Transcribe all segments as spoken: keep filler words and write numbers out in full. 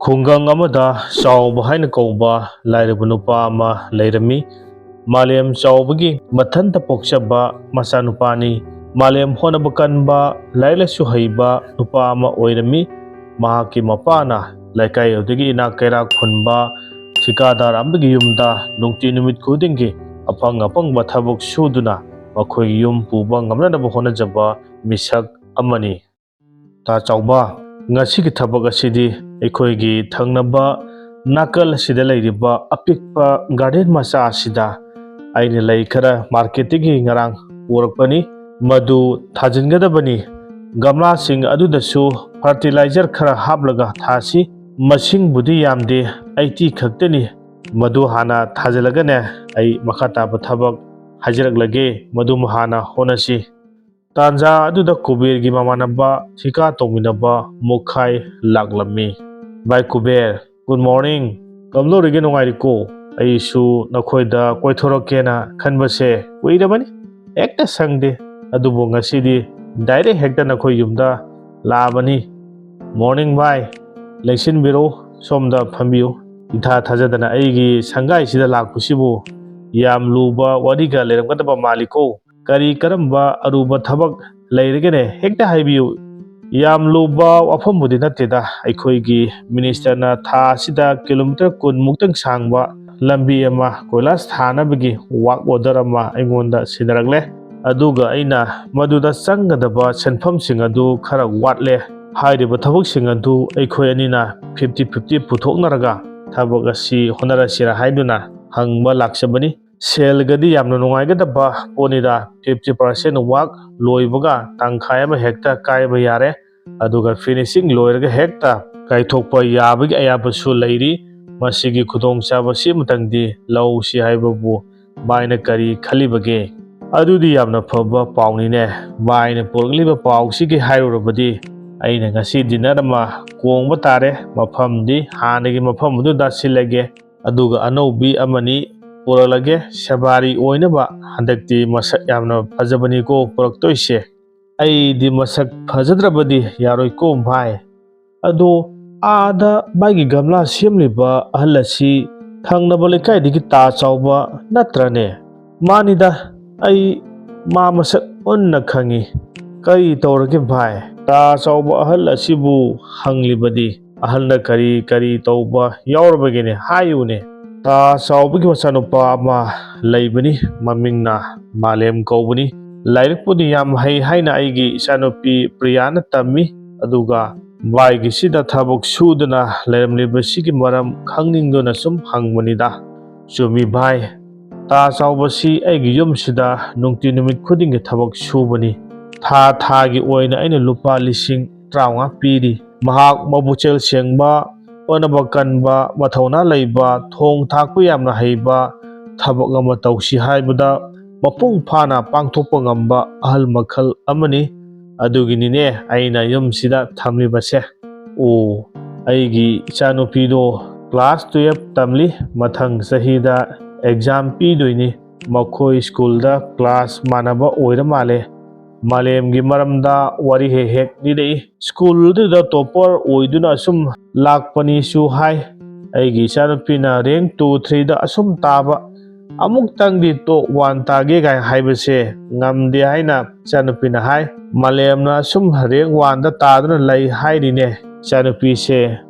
ꯈꯨꯡꯒꯪ ꯑꯃꯗ ꯆꯥꯎꯕ ꯍꯥꯏꯅ ꯀꯧꯕ ꯂꯥꯏꯔꯕ ꯅꯨꯄꯥ ꯑꯃ ꯂꯩꯔꯝꯃꯤ꯫ ꯃꯥꯂꯦꯝ ꯆꯥꯎꯕꯒꯤ ꯃꯊꯟꯇ ꯄꯣꯛꯆꯕ ꯃꯆꯥꯅꯨꯄꯥꯅꯤ꯫ ꯃꯥꯂꯦꯝ ꯍꯣꯠꯅꯕ ꯀꯟꯕ, ꯂꯥꯏꯔꯤꯛ ꯂꯥꯏꯁꯨ ꯍꯩꯕ ꯅꯨꯄꯥ ꯑꯃ ꯑꯣꯏꯔꯝꯃꯤ꯫ ꯃꯍꯥꯛꯀꯤ ꯃꯄꯥꯅ ꯂꯩꯀꯥꯏ ꯑꯗꯨꯒꯤ ꯏꯅꯥꯛ ꯀꯩꯔꯥꯛ ꯈꯨꯟꯕ ꯊꯤꯀꯥꯗꯥꯔ ꯑꯃꯒꯤ ꯌꯨꯝꯗ ꯅꯨꯡꯇꯤ ꯅꯨꯃꯤꯠ ꯈꯨꯗꯤꯡꯒꯤ ꯑꯐꯪ ꯑꯐꯪꯕ ꯊꯕꯛ ꯁꯨꯗꯨꯅ ꯃꯈꯣꯏꯒꯤ ꯌꯨꯝ ꯄꯨꯕ ꯉꯝꯅꯅꯕ ꯍꯣꯠꯅꯖꯕ ꯃꯤꯁꯛ ꯑꯃꯅꯤ꯫ ꯇꯥ ꯆꯥꯎꯕ, ꯉꯁꯤꯒꯤ ꯊꯕꯛ ꯑꯁꯤꯗꯤ ꯑꯩꯈꯣꯏꯒꯤ ꯊꯪꯅꯕ ꯅꯥꯀꯜ ꯑꯁꯤꯗ ꯂꯩꯔꯤꯕ ꯑꯄꯤꯛꯄ ꯒꯥꯔꯗꯦꯟ ꯃꯆꯥ ꯑꯁꯤꯗ ꯑꯩꯅ ꯂꯩ ꯈꯔ ꯃꯥꯔꯀꯦꯠꯇꯒꯤ ꯉꯔꯥꯡ ꯄꯨꯔꯛꯄꯅꯤ꯫ ꯃꯗꯨ ꯊꯥꯖꯤꯟꯒꯗꯕꯅꯤ꯫ ꯒꯝꯂꯥꯁꯤꯡ ꯑꯗꯨꯗꯁꯨ ꯐꯔꯇꯤꯂꯥꯏꯖꯔ ꯈꯔ ꯍꯥꯞꯂꯒ ꯊꯥꯁꯤ꯫ ꯃꯁꯤꯡꯕꯨꯗꯤ ꯌꯥꯝꯗꯦ, ꯑꯩꯠꯇꯤ ꯈꯛꯇꯅꯤ꯫ ꯃꯗꯨ ꯍꯥꯟꯅ ꯊꯥꯖꯤꯜꯂꯒꯅꯦ, ꯑꯩ ꯃꯈꯥ ꯇꯥꯕ ꯊꯕꯛ ꯍꯥꯏꯖꯔꯛꯂꯒꯦ, ꯃꯗꯨꯃ ꯍꯥꯟꯅ ꯍꯣꯠꯅꯁꯤ꯫ ꯇꯥꯟꯖꯥ ꯑꯗꯨꯗ ꯀꯨꯕꯦꯔꯒꯤ ꯃꯃꯥꯟꯅꯕ ꯊꯤꯀꯥ ꯇꯧꯃꯤꯟꯅꯕ ꯃꯨꯈꯥꯏ ꯂꯥꯛꯂꯝꯃꯤ꯫ "ꯚꯥꯏ ꯀꯨꯕꯦꯔ, ꯒꯨꯗ ꯃꯣꯔꯅꯤꯡ꯫ ꯀꯝꯗꯧꯔꯤꯒꯦ, ꯅꯨꯡꯉꯥꯏꯔꯤꯀꯣ? ꯑꯩꯁꯨ ꯅꯈꯣꯏꯗ ꯀꯣꯏꯊꯣꯔꯛꯀꯦꯅ ꯈꯟꯕꯁꯦ ꯀꯨꯏꯔꯕꯅꯤ, ꯍꯦꯛꯇ ꯁꯪꯗꯦ꯫ ꯑꯗꯨꯕꯨ ꯉꯁꯤꯗꯤ ꯗꯥꯏꯔꯦꯛ ꯍꯦꯛꯇ ꯅꯈꯣꯏ ꯌꯨꯝꯗ ꯂꯥꯛꯑꯕꯅꯤ꯫ ꯃꯣꯔꯅꯤꯡ ꯚꯥꯏ, ꯂꯦꯡꯁꯤꯟꯕꯤꯔꯣ, ꯁꯣꯝꯗ ꯐꯝꯕꯤꯌꯨ꯫ ꯏꯊꯥ ꯊꯥꯖꯗꯅ ꯑꯩꯒꯤ ꯁꯪꯒꯥꯏꯁꯤꯗ ꯂꯥꯛꯄꯁꯤꯕꯨ ꯌꯥꯝ ꯂꯨꯕ ꯋꯥꯔꯤꯒ ꯂꯩꯔꯝꯒꯗꯕ ꯃꯥꯜꯂꯤꯀꯣ꯫ ꯀꯔꯤ ꯀꯔꯝꯕ ꯑꯔꯨꯕ ꯊꯕꯛ ꯂꯩꯔꯒꯦꯅꯦ? ꯍꯦꯛꯇ ꯍꯥꯏꯕꯤꯌꯨ꯫" "ꯌꯥꯝ ꯂꯨꯕ ꯋꯥꯐꯝꯕꯨꯗꯤ ꯅꯠꯇꯦꯗ, ꯑꯩꯈꯣꯏꯒꯤ ꯃꯤꯅꯤꯁꯇꯔꯅ ꯊꯥ ꯑꯁꯤꯗ ꯀꯤꯂꯣꯃꯤꯇꯔ ꯀꯨꯟ ꯃꯨꯛꯇꯪ ꯁꯥꯡꯕ ꯂꯝꯕꯤ ꯑꯃ ꯀꯣꯏꯂꯥꯁ ꯊꯥꯅꯕꯒꯤ ꯋꯥꯛ ꯑꯣꯔꯗꯔ ꯑꯃ ꯑꯩꯉꯣꯟꯗ ꯁꯤꯟꯅꯔꯛꯂꯦ꯫ ꯑꯗꯨꯒ ꯑꯩꯅ ꯃꯗꯨꯗ ꯆꯪꯒꯗꯕ ꯁꯦꯟꯐꯝꯁꯤꯡ ꯑꯗꯨ ꯈꯔ ꯋꯥꯠꯂꯦ꯫ ꯍꯥꯏꯔꯤꯕ ꯊꯕꯛꯁꯤꯡ ꯑꯗꯨ ꯑꯩꯈꯣꯏ ꯑꯅꯤꯅ ꯐꯤꯐꯇꯤ ꯐꯤꯐꯇꯤ ꯄꯨꯊꯣꯛꯅꯔꯒ ꯊꯕꯛ ꯑꯁꯤ ꯍꯣꯠꯅꯔꯁꯤꯔ ꯍꯥꯏꯗꯨꯅ ꯍꯪꯕ ꯂꯥꯛꯆꯕꯅꯤ꯫ ꯁꯦꯜꯒꯗꯤ ꯌꯥꯝꯅ ꯅꯨꯡꯉꯥꯏꯒꯗꯕ ꯄꯣꯠꯅꯤꯗ, ꯐꯤꯐꯇꯤ ꯄꯥꯔꯁꯦꯟ ꯋꯥꯛ ꯂꯣꯏꯕꯒ ꯇꯪꯈꯥꯏ ꯑꯃ ꯍꯦꯛꯇ ꯀꯥꯏꯕ ꯌꯥꯔꯦ꯫ ꯑꯗꯨꯒ ꯐꯤꯅꯤꯁꯤꯡ ꯂꯣꯏꯔꯒ ꯍꯦꯛꯇ ꯀꯥꯏꯊꯣꯛꯄ ꯌꯥꯕꯒꯤ ꯑꯌꯥꯕꯁꯨ ꯂꯩꯔꯤ꯫ ꯃꯁꯤꯒꯤ ꯈꯨꯗꯣꯡꯆꯥꯕ ꯁꯤꯃꯇꯪꯗꯤ ꯂꯧꯁꯤ ꯍꯥꯏꯕꯕꯨ ꯚꯥꯏꯅ ꯀꯔꯤ ꯈꯜꯂꯤꯕꯒꯦ?" "ꯑꯗꯨꯗꯤ ꯌꯥꯝꯅ ꯐꯕ ꯄꯥꯎꯅꯤꯅꯦ꯫ ꯚꯥꯏꯅ ꯄꯨꯔꯛꯂꯤꯕ ꯄꯥꯎꯁꯤꯒꯤ ꯍꯥꯏꯔꯨꯔꯕꯗꯤ ꯑꯩꯅ ꯉꯁꯤ ꯗꯤꯅꯔ ꯑꯃ ꯀꯣꯡꯕ ꯇꯥꯔꯦ꯫ ꯃꯐꯝꯗꯤ ꯍꯥꯟꯅꯒꯤ ꯃꯐꯝ ꯑꯗꯨꯗ ꯁꯤꯜꯂꯒꯦ꯫ ꯑꯗꯨꯒ ꯑꯅꯧꯕꯤ ꯑꯃꯅꯤ ꯄꯨꯔꯛꯂꯒꯦ, ꯁꯦꯕꯥꯔꯤ ꯑꯣꯏꯅꯕ꯫ ꯍꯟꯗꯛꯇꯤ ꯃꯁꯛ ꯌꯥꯝꯅ ꯐꯖꯕꯅꯤꯀꯣ ꯄꯨꯔꯛꯇꯣꯏꯁꯦ꯫" "ꯑꯩꯗꯤ ꯃꯁꯛ ꯐꯖꯗ꯭ꯔꯕꯗꯤ ꯌꯥꯔꯣꯏꯀꯣ ꯚꯥꯏ꯫ ꯑꯗꯣ ꯑꯥꯗ ꯃꯥꯒꯤ ꯒꯝꯂꯥ ꯁꯦꯝꯂꯤꯕ ꯑꯍꯜ ꯑꯁꯤ ꯊꯪꯅꯕ ꯂꯩꯀꯥꯏꯗꯒꯤ ꯇꯥ ꯆꯥꯎꯕ ꯅꯠꯇ꯭ꯔꯅꯦ? ꯃꯥꯅꯤꯗ, ꯑꯩ ꯃꯥ ꯃꯁꯛ ꯃꯨꯟꯅ ꯈꯪꯏ꯫ "ꯀꯔꯤ ꯇꯧꯔꯒꯦ ꯚꯥꯏ?" ꯇꯥ ꯆꯥꯎꯕ ꯑꯍꯜ ꯑꯁꯤꯕꯨ ꯍꯪꯂꯤꯕꯗꯤ꯫ "ꯑꯍꯜꯅ ꯀꯔꯤ ꯀꯔꯤ ꯇꯧꯕ ꯌꯥꯎꯔꯕꯒꯦꯅꯦ? ꯍꯥꯏꯌꯨꯅꯦ?" ꯇꯥ ꯆꯥꯎꯕꯒꯤ ꯃꯆꯥꯅꯨꯄꯥ ꯑꯃ ꯂꯩꯕꯅꯤ, ꯃꯃꯤꯡꯅ ꯃꯥꯂꯦꯝ ꯀꯧꯕꯅꯤ꯫ ꯂꯥꯏꯔꯤꯛꯄꯨꯗꯤ ꯌꯥꯝ ꯍꯩ ꯍꯥꯏꯅ ꯑꯩꯒꯤ ꯏꯆꯥꯅꯨꯄꯤ ꯄ꯭ꯔꯤꯌꯥꯅ ꯇꯝꯃꯤ, ꯑꯗꯨꯒ ꯚꯥꯏꯒꯤꯁꯤꯗ ꯊꯕꯛ ꯁꯨꯗꯨꯅ ꯂꯩꯔꯝꯂꯤꯕꯁꯤꯒꯤ ꯃꯔꯝ ꯈꯪꯅꯤꯡꯗꯨꯅ ꯁꯨꯝ ꯍꯪꯕꯅꯤꯗ꯫ "ꯆꯨꯝꯃꯤ ꯚꯥꯏ, ꯇꯥ ꯆꯥꯎꯕꯁꯤ ꯑꯩꯒꯤ ꯌꯨꯝꯁꯤꯗ ꯅꯨꯡꯇꯤ ꯅꯨꯃꯤꯠ ꯈꯨꯗꯤꯡꯒꯤ ꯊꯕꯛ ꯁꯨꯕꯅꯤ꯫ ꯊꯥ ꯊꯥꯒꯤ ꯑꯣꯏꯅ ꯑꯩꯅ ꯂꯨꯄꯥ ꯂꯤꯁꯤꯡ ꯇꯔꯥꯃꯉꯥ ꯄꯤꯔꯤ꯫ ꯃꯍꯥꯛ ꯃꯄꯨꯛꯆꯦꯜ ꯁꯦꯡꯕ, ꯍꯣꯠꯅꯕ ꯀꯟꯕ, ꯃꯊꯧꯅꯥ ꯂꯩꯕ, ꯊꯣꯡ ꯊꯥꯛꯄ ꯌꯥꯝꯅ ꯍꯩꯕ, ꯊꯕꯛ ꯑꯃ ꯇꯧꯁꯤ ꯍꯥꯏꯕꯗ ꯃꯄꯨꯡ ꯐꯥꯅ ꯄꯥꯡꯊꯣꯛꯄ ꯉꯝꯕ ꯑꯍꯜ ꯃꯈꯜ ꯑꯃꯅꯤ꯫ ꯑꯗꯨꯒꯤꯅꯤꯅꯦ ꯑꯩꯅ ꯌꯨꯝꯁꯤꯗ ꯊꯝꯂꯤꯕꯁꯦ꯫" "ꯑꯣ, ꯑꯩꯒꯤ ꯏꯆꯥꯅꯨꯄꯤꯗꯣ ꯀ꯭ꯂꯥꯁ ꯇꯨꯌꯦꯜꯐ ꯇꯝꯂꯤ, ꯃꯊꯪ ꯆꯍꯤꯗ ꯑꯦꯛꯖꯥꯝ ꯄꯤꯗꯣꯏꯅꯤ꯫ ꯃꯈꯣꯏ ꯁ꯭ꯀꯨꯜꯗ ꯀ꯭ꯂꯥꯁ ꯃꯥꯟꯅꯕ ꯑꯣꯏꯔ ꯃꯥꯜꯂꯦ꯫ ꯃꯥꯂꯦꯝꯒꯤ ꯃꯔꯝꯗ ꯋꯥꯔꯤ ꯍꯦꯛ ꯍꯦꯛ ꯂꯤꯔꯛꯏ꯫ ꯁ꯭ꯀꯨꯜꯗꯨꯗ ꯇꯣꯞꯄꯔ ꯑꯣꯏꯗꯨꯅ ꯑꯁꯨꯝ ꯂꯥꯛꯄꯅꯤꯁꯨ ꯍꯥꯏ꯫ ꯑꯩꯒꯤ ꯏꯆꯥꯅꯨꯄꯤꯅ ꯔꯦꯡ ꯇꯨ ꯊ꯭ꯔꯤꯗ ꯑꯁꯨꯝ ꯇꯥꯕ, ꯑꯃꯨꯛꯇꯪꯗꯤ ꯇꯣꯞ ꯋꯥꯟ ꯇꯥꯒꯦ ꯀꯥꯏꯅ ꯍꯥꯏꯕꯁꯦ ꯉꯝꯗꯦ ꯍꯥꯏꯅ ꯏꯆꯥꯅꯨꯄꯤꯅ ꯍꯥꯏ꯫ ꯃꯥꯂꯦꯝꯅ ꯑꯁꯨꯝ ꯔꯦꯡ ꯋꯥꯟꯗ ꯇꯥꯗꯨꯅ ꯂꯩ ꯍꯥꯏꯔꯤꯅꯦ꯫ ꯏꯆꯥꯅꯨꯄꯤꯁꯦ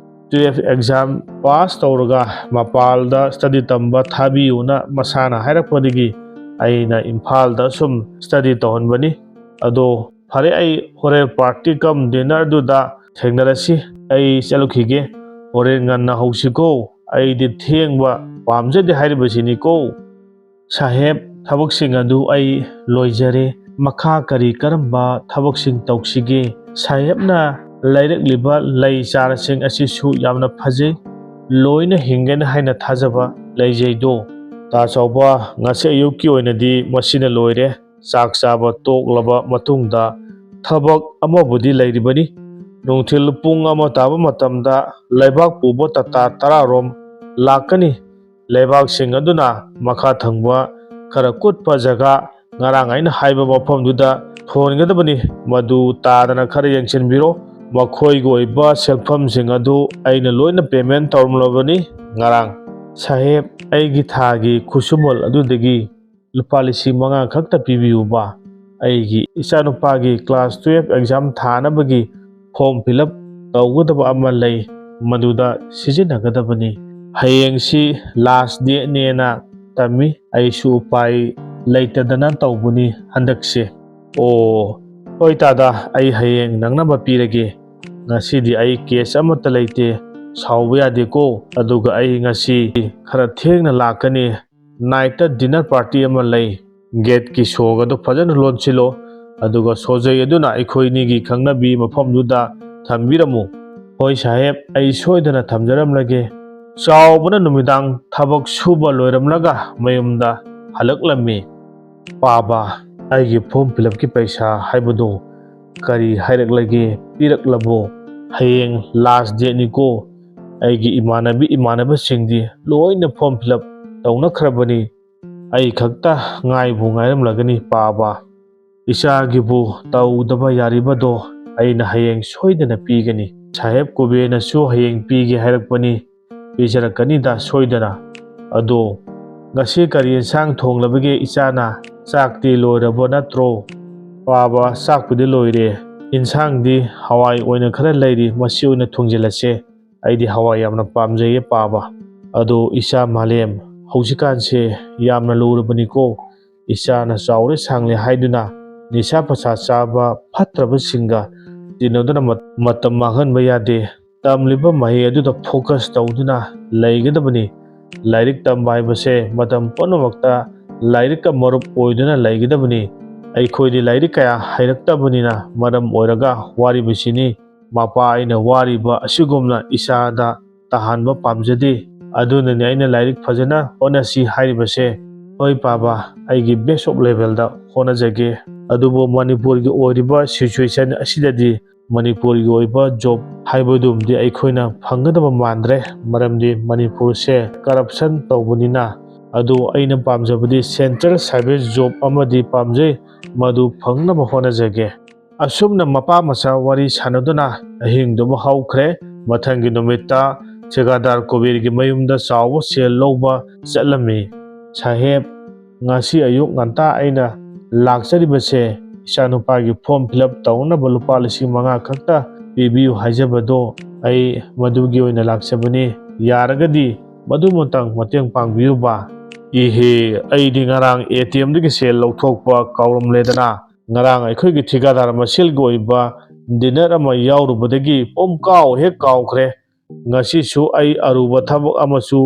ꯇꯨꯌꯦꯜꯐ ꯑꯦꯛꯖꯥꯝ ꯄꯥꯁ ꯇꯧꯔꯒ ꯃꯄꯥꯜꯗ ꯁ꯭ꯇꯗꯤ ꯇꯝꯕ ꯊꯥꯕꯤꯌꯨꯅ ꯃꯁꯥꯅ ꯍꯥꯏꯔꯛꯄꯗꯒꯤ ꯑꯩꯅ ꯏꯝꯐꯥꯜꯗ ꯁꯨꯝ ꯁ꯭ꯇꯗꯤ ꯇꯧꯍꯟꯕꯅꯤ꯫ ꯑꯗꯣ ꯐꯔꯦ, ꯑꯩ ꯍꯣꯔꯦꯟ ꯄꯥꯔꯇꯤ ꯀꯝ ꯗꯤꯟꯅꯔꯗꯨꯗ ꯊꯦꯡꯅꯔꯁꯤ꯫ ꯑꯩ ꯆꯠꯂꯨꯈꯤꯒꯦ꯫ ꯍꯣꯔꯦꯟ ꯉꯟꯅ ꯍꯧꯁꯤꯀꯣ꯫ ꯑꯩꯗꯤ ꯊꯦꯡꯕ ꯄꯥꯝꯖꯗꯦ ꯍꯥꯏꯔꯤꯕꯁꯤꯅꯤꯀꯣ꯫" "ꯁꯥꯍꯦꯕ, ꯊꯕꯛꯁꯤꯡ ꯑꯗꯨ ꯑꯩ ꯂꯣꯏꯖꯔꯦ꯫ ꯃꯈꯥ ꯀꯔꯤ ꯀꯔꯝꯕ ꯊꯕꯛꯁꯤꯡ ꯇꯧꯁꯤꯒꯦ? ꯁꯥꯍꯦꯕꯅ ꯂꯩꯔꯛꯂꯤꯕ ꯂꯩ ꯆꯥꯔꯁꯤꯡ ꯑꯁꯤꯁꯨ ꯌꯥꯝꯅ ꯐꯖꯩ꯫ ꯂꯣꯏꯅ ꯍꯤꯡꯒꯅꯤ ꯍꯥꯏꯅ ꯊꯥꯖꯕ ꯂꯩꯖꯩꯗꯣ꯫" "ꯇꯥ ꯆꯥꯎꯕ, ꯉꯁꯤ ꯑꯌꯨꯛꯀꯤ ꯑꯣꯏꯅꯗꯤ ꯃꯁꯤꯅ ꯂꯣꯏꯔꯦ꯫ ꯆꯥꯛ ꯆꯥꯕ ꯇꯣꯛꯂꯕ ꯃꯇꯨꯡꯗ ꯊꯕꯛ ꯑꯃꯕꯨꯗꯤ ꯂꯩꯔꯤꯕꯅꯤ꯫ ꯅꯨꯡꯊꯤꯜ ꯄꯨꯡ ꯑꯃ ꯇꯥꯕ ꯃꯇꯝꯗ ꯂꯩꯕꯥꯛ ꯄꯨꯕ ꯇꯥꯇꯥ ꯇꯔꯥꯔꯣꯝ ꯂꯥꯛꯀꯅꯤ꯫ ꯂꯩꯕꯥꯛꯁꯤꯡ ꯑꯗꯨꯅ ꯃꯈꯥ ꯊꯪꯕ ꯈꯔ ꯀꯨꯠꯄ ꯖꯒꯥ, ꯉꯔꯥꯡ ꯑꯩꯅ ꯍꯥꯏꯕ ꯃꯐꯝꯗꯨꯗ ꯊꯣꯟꯒꯗꯕꯅꯤ꯫ ꯃꯗꯨ ꯇꯥꯗꯅ ꯈꯔ ꯌꯦꯡꯁꯤꯟꯕꯤꯔꯣ꯫ ꯃꯈꯣꯏꯒꯤ ꯑꯣꯏꯕ ꯁꯦꯟꯐꯝꯁꯤꯡ ꯑꯗꯨ ꯑꯩꯅ ꯂꯣꯏꯅ payment ꯇꯧꯔꯝꯂꯕꯅꯤ꯫ ꯉꯔꯥꯡ ꯁꯥꯍꯦꯕ, ꯑꯩꯒꯤ ꯊꯥꯒꯤ ꯈꯨꯠꯁꯨꯃꯟ ꯑꯗꯨꯗꯒꯤ ꯂꯨꯄꯥ ꯂꯤꯁꯤꯡ ꯃꯉꯥ ꯈꯛꯇ ꯄꯤꯕꯤꯌꯨꯕ꯫ ꯑꯩꯒꯤ ꯏꯆꯥꯅꯨꯄꯥꯒꯤ class twelve exam ꯊꯥꯅꯕꯒꯤ form fill up ꯇꯧꯒꯗꯕ ꯑꯃ ꯂꯩ, ꯃꯗꯨꯗ ꯁꯤꯖꯤꯟꯅꯒꯗꯕꯅꯤ꯫ ꯍꯌꯦꯡꯁꯤ last dateꯅꯦꯅ ꯇꯝꯃꯤ꯫ ꯑꯩꯁꯨ ꯎꯄꯥꯏ ꯂꯩꯇꯗꯅ ꯇꯧꯕꯅꯤ ꯍꯟꯗꯛꯁꯦ꯫ ꯑꯣ, ꯍꯣꯏ ꯇꯥꯗ, ꯑꯩ ꯍꯌꯦꯡ ꯅꯪꯅꯕ ꯄꯤꯔꯒꯦ꯫ ꯉꯁꯤꯗꯤ ꯑꯩ cash ꯑꯃꯠꯇ ꯂꯩꯇꯦ, ꯁꯥꯎꯕ ꯌꯥꯗꯦꯀꯣ꯫ ꯑꯗꯨꯒ ꯑꯩ ꯉꯁꯤ ꯈꯔ ꯊꯦꯡꯅ ꯂꯥꯛꯀꯅꯤ꯫ Nightꯇ dinner party ꯑꯃ ꯂꯩ꯫ Gateꯀꯤ ꯁꯣꯛ ꯑꯗꯨ ꯐꯖꯅ ꯂꯣꯟꯁꯤꯜꯂꯣ, ꯑꯗꯨꯒ ꯁꯣꯖꯩ ꯑꯗꯨꯅ ꯑꯩꯈꯣꯏꯅꯤꯒꯤ ꯈꯪꯅꯕꯤ ꯃꯐꯝꯗꯨꯗ ꯊꯝꯕꯤꯔꯝꯃꯨ꯫ ꯍꯣꯏ ꯁꯥꯍꯦꯕ, ꯑꯩ ꯁꯣꯏꯗꯅ ꯊꯝꯖꯔꯝꯂꯒꯦ꯫ ꯆꯥꯎꯕꯅ ꯅꯨꯃꯤꯗꯥꯡ ꯊꯕꯛ ꯁꯨꯕ ꯂꯣꯏꯔꯝꯂꯒ ꯃꯌꯨꯝꯗ ꯍꯜꯂꯛꯂꯝꯃꯤ꯫ ꯄꯥꯕ, ꯑꯩꯒꯤ form fill upꯀꯤ ꯄꯩꯁꯥ ꯍꯥꯏꯕꯗꯨ ꯀꯔꯤ ꯍꯥꯏꯔꯛꯂꯒꯦ? ꯄꯤꯔꯛꯂꯕꯣ? ꯍꯌꯦꯡ last dateꯅꯤꯀꯣ꯫ ꯑꯩꯒꯤ ꯏꯃꯥꯟꯅꯕꯤ ꯏꯃꯥꯟꯅꯕꯁꯤꯡꯗꯤ ꯂꯣꯏꯅ form fill up ꯇꯧꯅꯈ꯭ꯔꯕꯅꯤ꯫ ꯑꯩ ꯈꯛꯇ ꯉꯥꯏꯕꯨ ꯉꯥꯏꯔꯝꯂꯒꯅꯤ ꯄꯥꯕ꯫ ꯏꯆꯥꯒꯤꯕꯨ ꯇꯧꯗꯕ ꯌꯥꯔꯤꯕꯗꯣ ꯑꯩꯅ ꯍꯌꯦꯡ ꯁꯣꯏꯗꯅ ꯄꯤꯒꯅꯤ꯫ ꯁꯥꯍꯦꯕ ꯀꯨꯕꯦꯔꯅꯁꯨ ꯍꯌꯦꯡ ꯄꯤꯒꯦ ꯍꯥꯏꯔꯛꯄꯅꯤ꯫ ꯄꯤꯖꯔꯛꯀꯅꯤꯗ ꯁꯣꯏꯗꯅ꯫ ꯑꯗꯣ ꯉꯁꯤ ꯀꯔꯤ ꯌꯦꯟꯁꯥꯡ ꯊꯣꯡꯂꯕꯒꯦ ꯏꯆꯥꯅ? ꯆꯥꯛꯇꯤ ꯂꯣꯏꯔꯕ ꯅꯠꯇ꯭ꯔꯣ? ꯄꯥꯕ, ꯆꯥꯛꯄꯨꯗꯤ ꯂꯣꯏꯔꯦ꯫ ꯌꯦꯟꯁꯥꯡꯗꯤ ꯍꯋꯥꯏ ꯑꯣꯏꯅ ꯈꯔ ꯂꯩꯔꯤ, ꯃꯁꯤ ꯑꯣꯏꯅ ꯊꯣꯡꯖꯤꯜꯂꯁꯦ꯫ ꯑꯩꯗꯤ ꯍꯋꯥꯏ ꯌꯥꯝꯅ ꯄꯥꯝꯖꯩꯌꯦ ꯄꯥꯕ꯫ ꯑꯗꯣ ꯏꯆꯥ ꯃꯥꯂꯦꯝ, ꯍꯧꯖꯤꯛꯀꯥꯟꯁꯦ ꯌꯥꯝꯅ ꯂꯨꯔꯕꯅꯤꯀꯣ꯫ ꯏꯆꯥꯅ ꯆꯥꯎꯔꯦ ꯁꯥꯡꯂꯦ ꯍꯥꯏꯗꯨꯅ ꯅꯤꯁꯥ ꯄꯁꯥ ꯆꯥꯕ ꯐꯠꯇ꯭ꯔꯕꯁꯤꯡꯒ ꯇꯤꯟꯅꯗꯨꯅ ꯃꯠ-, ꯃꯇꯝ ꯃꯥꯡꯍꯟꯕ ꯌꯥꯗꯦ꯫ ꯇꯝꯂꯤꯕ ꯃꯍꯩ ꯑꯗꯨꯗ focus ꯇꯧꯗꯨꯅ ꯂꯩꯒꯗꯕꯅꯤ꯫ ꯂꯥꯏꯔꯤꯛ ꯇꯝꯕ ꯍꯥꯏꯕꯁꯦ ꯃꯇꯝ ꯄꯨꯝꯅꯃꯛꯇ ꯂꯥꯏꯔꯤꯛꯀ ꯃꯔꯨꯞ ꯑꯣꯏꯗꯨꯅ ꯂꯩꯒꯗꯕꯅꯤ꯫ ꯑꯩꯈꯣꯏꯗꯤ ꯂꯥꯏꯔꯤꯛ ꯀꯌꯥ ꯍꯩꯔꯛꯇꯕꯅꯤꯅ ꯃꯔꯝ ꯑꯣꯏꯔꯒ ꯋꯥꯔꯤꯕꯁꯤꯅꯤ꯫ ꯃꯄꯥ ꯑꯩꯅ ꯋꯥꯔꯤꯕ ꯑꯁꯤꯒꯨꯝꯅ ꯏꯆꯥꯗ ꯇꯥꯍꯟꯕ ꯄꯥꯝꯖꯗꯦ꯫ ꯑꯗꯨꯅꯅꯤ ꯑꯩꯅ ꯂꯥꯏꯔꯤꯛ ꯐꯖꯅ ꯍꯣꯠꯅꯁꯤ ꯍꯥꯏꯔꯤꯕꯁꯦ꯫ ꯍꯣꯏ ꯄꯥꯕ, ꯑꯩꯒꯤ best of levelꯗ ꯍꯣꯠꯅꯖꯒꯦ꯫ ꯑꯗꯨꯕꯨ ꯃꯅꯤꯄꯨꯔꯒꯤ ꯑꯣꯏꯔꯤꯕ situation ꯑꯁꯤꯗꯗꯤ ꯃꯅꯤꯄꯨꯔꯒꯤ ꯑꯣꯏꯕ job ꯍꯥꯏꯕꯗꯨꯃꯗꯤ ꯑꯩꯈꯣꯏꯅ ꯐꯪꯒꯗꯕ ꯃꯥꯟꯗ꯭ꯔꯦ꯫ ꯃꯔꯝꯗꯤ ꯃꯅꯤꯄꯨꯔꯁꯦ corruption ꯇꯧꯕꯅꯤꯅ꯫ ꯑꯗꯨ ꯑꯩꯅ ꯄꯥꯝꯖꯕꯗꯤ central service job ꯑꯃꯗꯤ ꯄꯥꯝꯖꯩ꯫ ꯃꯗꯨ ꯐꯪꯅꯕ ꯍꯣꯠꯅꯖꯒꯦ꯫ ꯑꯁꯨꯝꯅ ꯃꯄꯥ ꯃꯆꯥ ꯋꯥꯔꯤ ꯁꯥꯟꯅꯗꯨꯅ ꯑꯍꯤꯡꯗꯨꯃ ꯍꯧꯈ꯭ꯔꯦ꯫ ꯃꯊꯪꯒꯤ ꯅꯨꯃꯤꯠꯇ ꯊꯤꯀꯥꯗꯥꯔ ꯀꯨꯕꯦꯔꯒꯤ ꯃꯌꯨꯝꯗ ꯆꯥꯎꯕ ꯁꯦꯜ ꯂꯧꯕ ꯆꯠꯂꯝꯃꯤ꯫ "ꯁꯥꯍꯦꯕ, ꯉꯁꯤ ꯑꯌꯨꯛ ꯉꯟꯇꯥ ꯑꯩꯅ ꯂꯥꯛꯆꯔꯤꯕꯁꯦ ꯏꯆꯥꯅꯨꯄꯥꯒꯤ form fill up ꯇꯧꯅꯕ ꯂꯨꯄꯥ ꯂꯤꯁꯤꯡ ꯃꯉꯥ ꯈꯛꯇ ꯄꯤꯕꯤꯌꯨ ꯍꯥꯏꯖꯕꯗꯣ ꯑꯩ ꯃꯗꯨꯒꯤ ꯑꯣꯏꯅ ꯂꯥꯛꯆꯕꯅꯤ꯫ ꯌꯥꯔꯒꯗꯤ ꯃꯗꯨꯃꯇꯪ ꯃꯇꯦꯡ ꯄꯥꯡꯕꯤꯌꯨꯕ꯫" "ꯏꯍꯦ, ꯑꯩꯗꯤ ꯉꯔꯥꯡ ATMꯗꯒꯤ ꯁꯦꯜ ꯂꯧꯊꯣꯛꯄ ꯀꯥꯎꯔꯝꯂꯦꯗꯅ꯫ ꯉꯔꯥꯡ ꯑꯩꯈꯣꯏꯒꯤ ꯊꯤꯀꯥꯗꯥꯔ ꯃꯁꯦꯜꯒꯤ ꯑꯣꯏꯕ dinner ꯑꯃ ꯌꯥꯎꯔꯨꯕꯗꯒꯤ ꯄꯨꯝꯀꯥꯎ ꯍꯦꯛ ꯀꯥꯎꯈ꯭ꯔꯦ꯫ ꯉꯁꯤꯁꯨ ꯑꯩ ꯑꯔꯨꯕ ꯊꯕꯛ ꯑꯃꯁꯨ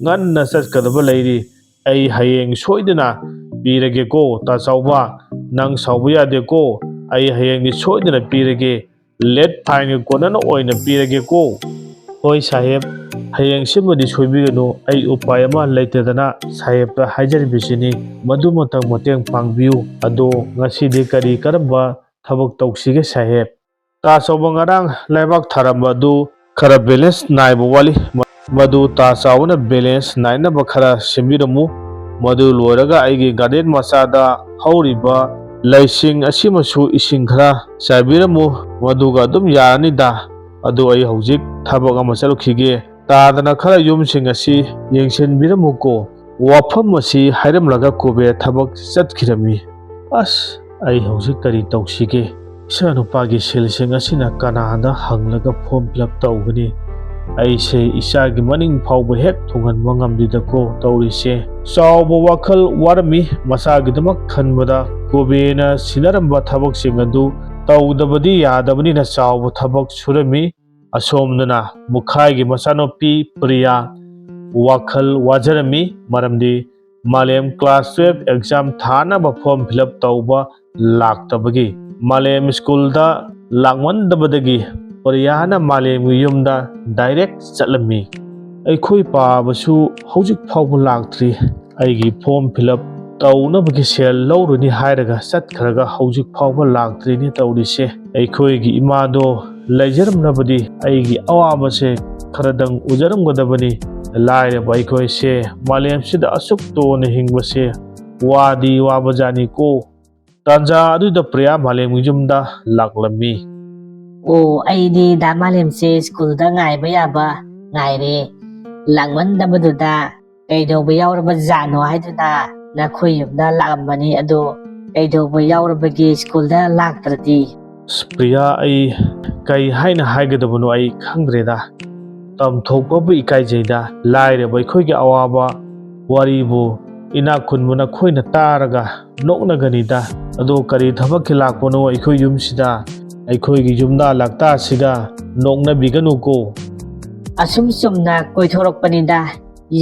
ꯉꯟꯅ ꯆꯠꯀꯗꯕ ꯂꯩꯔꯤ꯫ ꯑꯩ ꯍꯌꯦꯡ ꯁꯣꯏꯗꯅ ꯄꯤꯔꯒꯦꯀꯣ ꯇꯥ ꯆꯥꯎꯕ꯫ ꯅꯪ ꯁꯥꯎꯕ ꯌꯥꯗꯦꯀꯣ꯫ ꯑꯩ ꯍꯌꯦꯡꯗꯤ ꯁꯣꯏꯗꯅ ꯄꯤꯔꯒꯦ꯫ Late fineꯒꯤ ꯀꯣꯟꯅꯅ ꯑꯣꯏꯅ ꯄꯤꯔꯒꯦꯀꯣ꯫" "ꯍꯣꯏ ꯁꯥꯍꯦꯕ, ꯍꯌꯦꯡꯁꯤꯃꯗꯤ ꯁꯣꯏꯕꯤꯒꯅꯨ꯫ ꯑꯩ ꯎꯄꯥꯏ ꯑꯃ ꯂꯩꯇꯗꯅ ꯁꯥꯍꯦꯕꯇ ꯍꯥꯏꯖꯔꯤꯕꯁꯤꯅꯤ꯫ ꯃꯗꯨꯃꯇꯪ ꯃꯇꯦꯡ ꯄꯥꯡꯕꯤꯌꯨ꯫ ꯑꯗꯣ ꯉꯁꯤꯗꯤ ꯀꯔꯤ ꯀꯔꯝꯕ ꯊꯕꯛ ꯇꯧꯁꯤꯒꯦ ꯁꯥꯍꯦꯕ?" "ꯇꯥ ꯆꯥꯎꯕ, ꯉꯔꯥꯡ ꯂꯩꯕꯥꯛ ꯊꯥꯔꯝꯕ ꯑꯗꯨ ꯈꯔ balance ꯅꯥꯏꯕ ꯋꯥꯠꯂꯤ꯫ ꯃ-, ꯃꯗꯨ ꯇꯥ ꯆꯥꯎꯕꯅ balance ꯅꯥꯏꯅꯕ ꯈꯔ ꯁꯦꯝꯕꯤꯔꯝꯃꯨ꯫ ꯃꯗꯨ ꯂꯣꯏꯔꯒ ꯑꯩꯒꯤ garden ꯃꯆꯥꯗ ꯍꯧꯔꯤꯕ ꯂꯩꯁꯤꯡ ꯑꯁꯤꯃꯁꯨ ꯏꯁꯤꯡ ꯈꯔ ꯆꯥꯏꯕꯤꯔꯝꯃꯨ꯫ ꯃꯗꯨꯒ ꯑꯗꯨꯝ ꯌꯥꯔꯅꯤꯗ꯫ ꯑꯗꯨ ꯑꯩ ꯍꯧꯖꯤꯛ ꯊꯕꯛ ꯑꯃ ꯆꯠꯂꯨꯈꯤꯒꯦ꯫ ꯇꯥꯗꯅ ꯈꯔ ꯌꯨꯝꯁꯤꯡ ꯑꯁꯤ ꯌꯦꯡꯁꯤꯟꯕꯤꯔꯝꯃꯨꯀꯣ꯫" ꯋꯥꯐꯝ ꯑꯁꯤ ꯍꯥꯏꯔꯝꯂꯒ ꯀꯨꯕꯦꯔ ꯊꯕꯛ ꯆꯠꯈꯤꯔꯝꯃꯤ꯫ "ꯑꯁ, ꯑꯩ ꯍꯧꯖꯤꯛ ꯀꯔꯤ ꯇꯧꯁꯤꯒꯦ? ꯏꯆꯥꯅꯨꯄꯥꯒꯤ ꯁꯦꯜꯁꯤꯡ ꯑꯁꯤꯅ ꯀꯅꯥꯗ ꯍꯪꯂꯒ form fill up ꯇꯧꯒꯅꯤ? ꯑꯩꯁꯦ ꯏꯆꯥꯒꯤ ꯃꯅꯤꯡ ꯐꯥꯎꯕ ꯍꯦꯛ ꯊꯨꯡꯍꯟꯕ ꯉꯝꯗꯦꯗꯀꯣ ꯇꯧꯔꯤꯁꯦ꯫" ꯆꯥꯎꯕ ꯋꯥꯈꯜ ꯋꯥꯔꯝꯃꯤ꯫ ꯃꯆꯥꯒꯤꯗꯃꯛ ꯈꯟꯕꯗ ꯀꯨꯕꯦꯔꯅ ꯁꯤꯟꯅꯔꯝꯕ ꯊꯕꯛꯁꯤꯡ ꯑꯗꯨ ꯇꯧꯗꯕꯗꯤ ꯌꯥꯗꯕꯅꯤꯅ ꯆꯥꯎꯕ ꯊꯕꯛ ꯁꯨꯔꯝꯃꯤ꯫ ꯑꯁꯣꯝꯗꯅ ꯃꯨꯈꯥꯏꯒꯤ ꯃꯆꯥꯅꯨꯄꯤ ꯄ꯭ꯔꯤꯌꯥ ꯋꯥꯈꯜ ꯋꯥꯖꯔꯝꯃꯤ, ꯃꯔꯝꯗꯤ ꯃꯥꯂꯦꯝ class twelve exam ꯊꯥꯅꯕ form fill up ꯇꯧꯕ ꯂꯥꯛꯇꯕꯒꯤ꯫ ꯃꯥꯂꯦꯝ ꯁ꯭ꯀꯨꯜꯗ ꯂꯥꯛꯃꯟꯗꯕꯗꯒꯤ ꯄ꯭ꯔꯤꯌꯥꯅ ꯃꯥꯂꯦꯝꯒꯤ ꯌꯨꯝꯗ direct ꯆꯠꯂꯝꯃꯤ꯫ "ꯑꯩꯈꯣꯏ ꯄꯥꯕꯁꯨ ꯍꯧꯖꯤꯛ ꯐꯥꯎꯕ ꯂꯥꯛꯇ꯭ꯔꯤ꯫ ꯑꯩꯒꯤ form fill up ꯇꯧꯅꯕꯒꯤ ꯁꯦꯜ ꯂꯧꯔꯨꯅꯤ ꯍꯥꯏꯔꯒ ꯆꯠꯈ꯭ꯔꯒ ꯍꯧꯖꯤꯛ ꯐꯥꯎꯕ ꯂꯥꯛꯇ꯭ꯔꯤꯅꯦ ꯇꯧꯔꯤꯁꯦ꯫ ꯑꯩꯈꯣꯏꯒꯤ ꯏꯃꯥꯗꯣ ꯂꯩꯖꯔꯝꯂꯕꯗꯤ ꯑꯩꯒꯤ ꯑꯋꯥꯕꯁꯦ ꯈꯔꯗꯪ ꯎꯖꯔꯝꯒꯗꯕꯅꯤ꯫ ꯂꯥꯏꯔꯕ ꯑꯩꯈꯣꯏꯁꯦ ꯃꯥꯂꯦꯝꯁꯤꯗ ꯑꯁꯨꯛ ꯇꯣꯟꯅ ꯍꯤꯡꯕꯁꯦ ꯋꯥꯗꯤ ꯋꯥꯕꯖꯥꯠꯅꯤꯀꯣ꯫" ꯇꯥꯟꯖꯥ ꯑꯗꯨꯗ ꯄ꯭ꯔꯤꯌꯥ ꯃꯥꯂꯦꯝꯒꯤ ꯌꯨꯝꯗ ꯂꯥꯛꯂꯝꯃꯤ꯫ "ꯑꯣ, ꯑꯩꯗꯤ ꯗꯥ ꯃꯥꯂꯦꯝꯁꯦ ꯁ꯭ꯀꯨꯜꯗ ꯉꯥꯏꯕ ꯌꯥꯕ ꯉꯥꯏꯔꯦ꯫ ꯂꯥꯛꯃꯟꯗꯕꯗꯨꯗ ꯀꯩꯗꯧꯕ ꯌꯥꯎꯔꯕ ꯖꯥꯠꯅꯣ ꯍꯥꯏꯗꯨꯅ ꯅꯈꯣꯏ ꯌꯨꯝꯗ ꯂꯥꯛꯑꯝꯕꯅꯤ꯫ ꯑꯗꯣ ꯀꯩꯗꯧꯕ ꯌꯥꯎꯔꯕꯒꯦ ꯁ꯭ꯀꯨꯜꯗ ꯂꯥꯛꯇ꯭ꯔꯗꯤ?" "ꯑꯁ, ꯄ꯭ꯔꯤꯌꯥ, ꯑꯩ ꯀꯩ ꯍꯥꯏꯅ ꯍꯥꯏꯒꯗꯕꯅꯣ ꯑꯩ ꯈꯪꯗ꯭ꯔꯦꯗ꯫ ꯇꯝꯊꯣꯛꯄꯕꯨ ꯏꯀꯥꯏꯖꯩꯗ꯫ ꯂꯥꯏꯔꯕ ꯑꯩꯈꯣꯏꯒꯤ ꯑꯋꯥꯕ ꯋꯥꯔꯤꯕꯨ ꯏꯅꯥꯛ ꯈꯨꯟꯕ ꯅꯈꯣꯏꯅ ꯇꯥꯔꯒ ꯅꯣꯛꯅꯒꯅꯤꯗ꯫ ꯑꯗꯣ ꯀꯔꯤ ꯊꯕꯛꯀꯤ ꯂꯥꯛꯄꯅꯣ ꯑꯩꯈꯣꯏ ꯌꯨꯝꯁꯤꯗ? ꯑꯩꯈꯣꯏꯒꯤ ꯌꯨꯝꯗ ꯂꯥꯛꯇꯥꯁꯤꯒ ꯅꯣꯛꯅꯕꯤꯒꯅꯨꯀꯣ꯫" "ꯑꯁꯨꯝ ꯆꯨꯝꯅ ꯀꯣꯏꯊꯣꯔꯛꯄꯅꯤꯗ꯫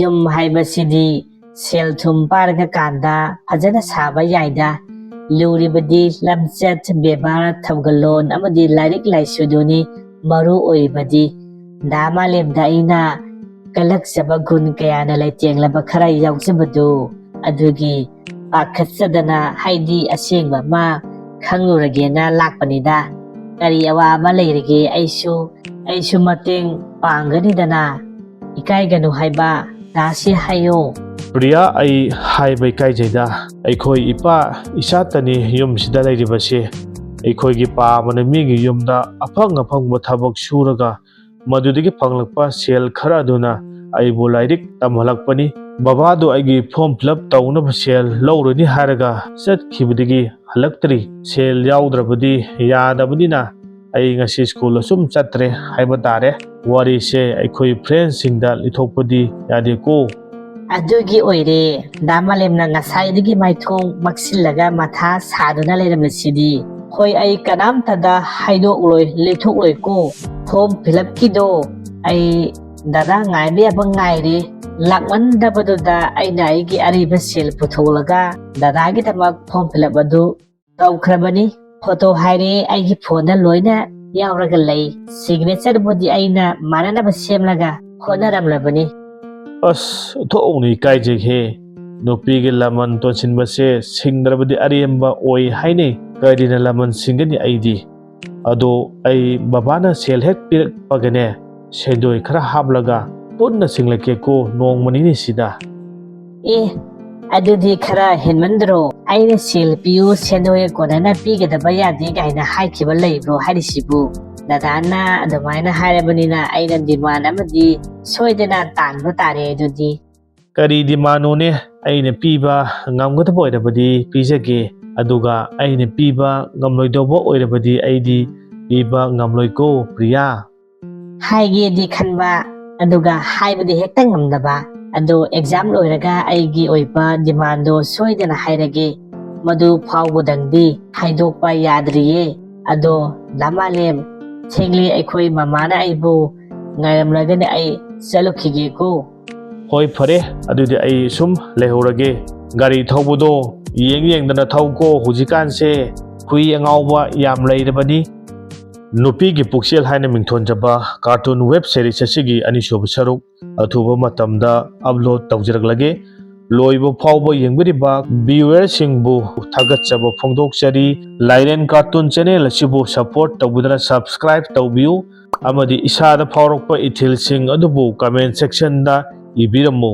ꯌꯨꯝ ꯍꯥꯏꯕꯁꯤꯗꯤ ꯁꯦꯜ ꯊꯨꯝ ꯄꯥꯏꯔꯒ ꯀꯥꯟꯗ ꯐꯖꯅ ꯁꯥꯕ ꯌꯥꯏꯗ꯫ ꯂꯨꯔꯤꯕꯗꯤ ꯂꯝꯆꯠ, ꯕꯦꯕꯥꯔ, ꯊꯧꯒꯜꯂꯣꯟ ꯑꯃꯗꯤ ꯂꯥꯏꯔꯤꯛ ꯂꯥꯏꯁꯨꯗꯨꯅꯤ ꯃꯔꯨ ꯑꯣꯏꯔꯤꯕꯗꯤ꯫ ꯗꯥ ꯃꯥꯂꯦꯝꯗ ꯑꯩꯅ ꯀꯜꯂꯛꯆꯕ ꯒꯨꯟ ꯀꯌꯥꯅ ꯂꯩꯇꯦꯡꯂꯕ ꯈꯔ ꯌꯥꯎꯖꯕꯗꯨ ꯑꯗꯨꯒꯤ ꯄꯥꯈꯠꯆꯗꯅ, ꯍꯥꯏꯗꯤ ꯑꯁꯦꯡꯕ ꯑꯃ ꯈꯪꯂꯨꯔꯒꯦꯅ ꯂꯥꯛꯄꯅꯤꯗ꯫ ꯀꯔꯤ ꯑꯋꯥꯕ ꯂꯩꯔꯒꯦ? ꯑꯩꯁꯨ, ꯑꯩꯁꯨ ꯃꯇꯦꯡ ꯄꯥꯡꯒꯅꯤꯗꯅ꯫ ꯏꯀꯥꯏꯒꯅꯨ ꯍꯥꯏꯕ, ꯗꯥꯁꯤ ꯍꯥꯏꯌꯣ꯫" "ꯄ꯭ꯔꯤꯌꯥ, ꯑꯩ ꯍꯥꯏꯕ ꯏꯀꯥꯏꯖꯩꯗ꯫ ꯑꯩꯈꯣꯏ ꯏꯄꯥ ꯏꯆꯥꯇꯅꯤ ꯌꯨꯝꯁꯤꯗ ꯂꯩꯔꯤꯕꯁꯦ꯫ ꯑꯩꯈꯣꯏꯒꯤ ꯄꯥꯕꯅ ꯃꯤꯒꯤ ꯌꯨꯝꯗ ꯑꯐꯪ ꯑꯐꯪꯕ ꯊꯕꯛ ꯁꯨꯔꯒ ꯃꯗꯨꯗꯒꯤ ꯐꯪꯂꯛꯄ ꯁꯦꯜ ꯈꯔ ꯑꯗꯨꯅ ꯑꯩꯕꯨ ꯂꯥꯏꯔꯤꯛ ꯇꯝꯍꯜꯂꯛꯄꯅꯤ꯫ ꯕꯕꯥꯗꯨ ꯑꯩꯒꯤ form fill up ꯇꯧꯅꯕ ꯁꯦꯜ ꯂꯧꯔꯨꯅꯤ ꯍꯥꯏꯔꯒ ꯆꯠꯈꯤꯕꯗꯒꯤ ꯍꯜꯂꯛꯇ꯭ꯔꯤ꯫ ꯁꯦꯜ ꯌꯥꯎꯗ꯭ꯔꯕꯗꯤ ꯌꯥꯗꯕꯅꯤꯅ ꯑꯩ ꯉꯁꯤ ꯁ꯭ꯀꯨꯜ ꯑꯁꯨꯝ ꯆꯠꯇ꯭ꯔꯦ ꯍꯥꯏꯕ ꯇꯥꯔꯦ꯫ ꯋꯥꯔꯤꯁꯦ ꯑꯩꯈꯣꯏ friendꯁꯤꯡꯗ ꯂꯤꯊꯣꯛꯄꯗꯤ ꯌꯥꯗꯦꯀꯣ꯫" "ꯑꯗꯨꯒꯤ ꯑꯣꯏꯔꯦ ꯗꯥ ꯃꯥꯂꯦꯝꯅ ꯉꯁꯥꯏꯗꯒꯤ ꯃꯥꯏꯊꯣꯡ ꯃꯛꯁꯤꯜꯂꯒ ꯃꯊꯥ ꯁꯥꯗꯨꯅ ꯂꯩꯔꯝꯂꯤꯁꯤꯗꯤ꯫ ꯍꯣꯏ, ꯑꯩ ꯀꯅꯥꯝꯇꯗ ꯍꯥꯏꯗꯣꯛꯂꯣꯏ, ꯂꯤꯊꯣꯛꯂꯣꯏꯀꯣ꯫ Form fill upꯀꯤꯗꯣ ꯑꯩ ꯗꯗꯥ ꯉꯥꯏꯕ ꯌꯥꯕ ꯉꯥꯏꯔꯦ꯫ ꯂꯥꯛꯃꯟꯗꯕꯗꯨꯗ ꯑꯩꯅ ꯑꯩꯒꯤ ꯑꯔꯩꯕ ꯁꯦꯜ ꯄꯨꯊꯣꯛꯂꯒ ꯗꯗꯥꯒꯤꯗꯃꯛ form fill up ꯑꯗꯨ ꯇꯧꯈ꯭ꯔꯕꯅꯤ꯫ Photo ꯍꯥꯏꯔꯦ ꯑꯩꯒꯤ phoneꯗ ꯂꯣꯏꯅ ꯌꯥꯎꯔꯒ ꯂꯩ꯫ Signatureꯕꯨꯗꯤ ꯑꯩꯅ ꯃꯥꯟꯅꯅꯕ ꯁꯦꯝꯂꯒ ꯍꯣꯠꯅꯔꯝꯂꯕꯅꯤ꯫" "ꯑꯁ, ꯑꯣꯟꯊꯣꯛꯅ ꯏꯀꯥꯏꯖꯩꯍꯦ꯫ ꯅꯨꯄꯤꯒꯤ ꯂꯃꯟ ꯇꯣꯟꯁꯤꯟꯕꯁꯦ ꯁꯤꯡꯗ꯭ꯔꯕꯗꯤ ꯑꯔꯦꯝꯕ ꯑꯣꯏ ꯍꯥꯏꯅꯩ꯫ ꯀꯔꯤꯅ ꯂꯃꯟ ꯁꯤꯡꯒꯅꯤ ꯑꯩꯗꯤ? ꯑꯗꯣ ꯑꯩ ꯕꯕꯥꯅ ꯁꯦꯜ ꯍꯦꯛ ꯄꯤꯔꯛꯄꯒꯅꯦ, ꯁꯦꯟꯗꯣꯏ ꯈꯔ ꯍꯥꯞꯂꯒ ꯄꯨꯟꯅ ꯁꯤꯡꯂꯛꯀꯦꯀꯣ ꯅꯣꯡꯃ ꯅꯤꯅꯤꯁꯤꯗ꯫" "ꯑꯦ, ꯑꯗꯨꯗꯤ ꯈꯔ ꯍꯦꯟꯃꯟꯗ꯭ꯔꯣ? ꯑꯩꯅ ꯁꯦꯜ ꯄꯤꯌꯨ, ꯁꯦꯟꯗꯣꯏꯒ ꯀꯣꯟꯅꯅ ꯄꯤꯒꯗꯕ ꯌꯥꯗꯦ ꯀꯥꯏꯅ ꯍꯥꯏꯈꯤꯕ ꯂꯩꯕ꯭ꯔꯣ ꯍꯥꯏꯔꯤꯁꯤꯕꯨ? ꯗꯗꯥꯅ ꯑꯗꯨꯃꯥꯏꯅ ꯍꯥꯏꯔꯕꯅꯤꯅ ꯑꯩꯅ ꯗꯤꯃꯥꯟ ꯑꯃꯗꯤ ꯁꯣꯏꯗꯅ ꯇꯥꯟꯕ ꯇꯥꯔꯦ ꯑꯗꯨꯗꯤ꯫ ꯀꯔꯤ ꯗꯤꯃꯥꯟꯅꯣꯅꯦ? ꯑꯩꯅ ꯄꯤꯕ ꯉꯝꯒꯗꯕ ꯑꯣꯏꯔꯕꯗꯤ ꯄꯤꯖꯒꯦ, ꯑꯗꯨꯒ ꯑꯩꯅ ꯄꯤꯕ ꯉꯝꯂꯣꯏꯗꯧꯕ ꯑꯣꯏꯔꯕꯗꯤ ꯑꯩꯗꯤ ꯄꯤꯕ ꯉꯝꯂꯣꯏꯀꯣ ꯄ꯭ꯔꯤꯌꯥ꯫ ꯍꯥꯏꯒꯦꯗꯤ ꯈꯟꯕ, ꯑꯗꯨꯒ ꯍꯥꯏꯕꯗꯤ ꯍꯦꯛꯇ ꯉꯝꯗꯕ꯫ ꯑꯗꯣ ꯑꯦꯛꯖꯥꯝ ꯂꯣꯏꯔꯒ ꯑꯩꯒꯤ ꯑꯣꯏꯕ ꯗꯤꯃꯥꯟꯗꯣ ꯁꯣꯏꯗꯅ ꯍꯥꯏꯔꯒꯦ꯫ ꯃꯗꯨ ꯐꯥꯎꯕꯗꯪꯗꯤ ꯍꯥꯏꯗꯣꯛꯄ ꯌꯥꯗ꯭ꯔꯤꯌꯦ꯫ ꯑꯗꯣ ꯗꯥ ꯃꯥꯂꯦꯝ, ꯊꯦꯡꯂꯦ, ꯑꯩꯈꯣꯏ ꯃꯃꯥꯅ ꯑꯩꯕꯨ ꯉꯥꯏꯔꯝꯂꯒꯅꯤ, ꯑꯩ ꯆꯠꯂꯨꯈꯤꯒꯦꯀꯣ꯫ ꯍꯣꯏ, ꯐꯔꯦ, ꯑꯗꯨꯗꯤ ꯑꯩ ꯁꯨꯝ ꯂꯩꯍꯧꯔꯒꯦ꯫ ꯒꯥꯔꯤ ꯊꯧꯕꯗꯣ ꯌꯦꯡ ꯌꯦꯡꯗꯅ ꯊꯧꯀꯣ, ꯍꯧꯖꯤꯛꯀꯥꯟꯁꯦ ꯍꯨꯏ ꯑꯉꯥꯎꯕ ꯌꯥꯝ ꯂꯩꯔꯕꯅꯤ꯫ ꯅꯨꯄꯤꯒꯤ ꯄꯨꯛꯆꯦꯜ ꯍꯥꯏꯅ ꯃꯤꯡꯊꯣꯟꯖꯕ ꯀꯥꯔꯇꯨꯟ ꯋꯦꯕ ꯁꯦꯔꯤꯁ ꯑꯁꯤꯒꯤ ꯑꯅꯤꯁꯨꯕ ꯁꯔꯨꯛ ꯑꯊꯨꯕ ꯃꯇꯝꯗ ꯑꯞꯂꯣꯗ ꯇꯧꯖꯔꯛꯂꯒꯦ꯫ ꯂꯣꯏꯕ ꯐꯥꯎꯕ ꯌꯦꯡꯕꯤꯔꯤꯕ ꯚꯤꯌꯨꯋꯔꯁꯤꯡꯕꯨ ꯊꯥꯒꯠꯆꯕ ꯐꯣꯡꯗꯣꯛꯆꯔꯤ꯫ ꯂꯥꯏꯔꯦꯟ ꯀꯥꯔꯇꯨꯟ ꯆꯦꯅꯦꯜ ꯑꯁꯤꯕꯨ ꯁꯄꯣꯔꯠ ꯇꯧꯕꯤꯗꯨꯅ ꯁꯕꯁꯀ꯭ꯔꯥꯏꯕ ꯇꯧꯕꯤꯌꯨ ꯑꯃꯗꯤ ꯏꯁꯥꯗ ꯐꯥꯎꯔꯛꯄ ꯏꯊꯤꯜꯁꯤꯡ ꯑꯗꯨꯕꯨ ꯀꯃꯦꯟ ꯁꯦꯛꯁꯟꯗ ꯏꯕꯤꯔꯝꯃꯨ꯫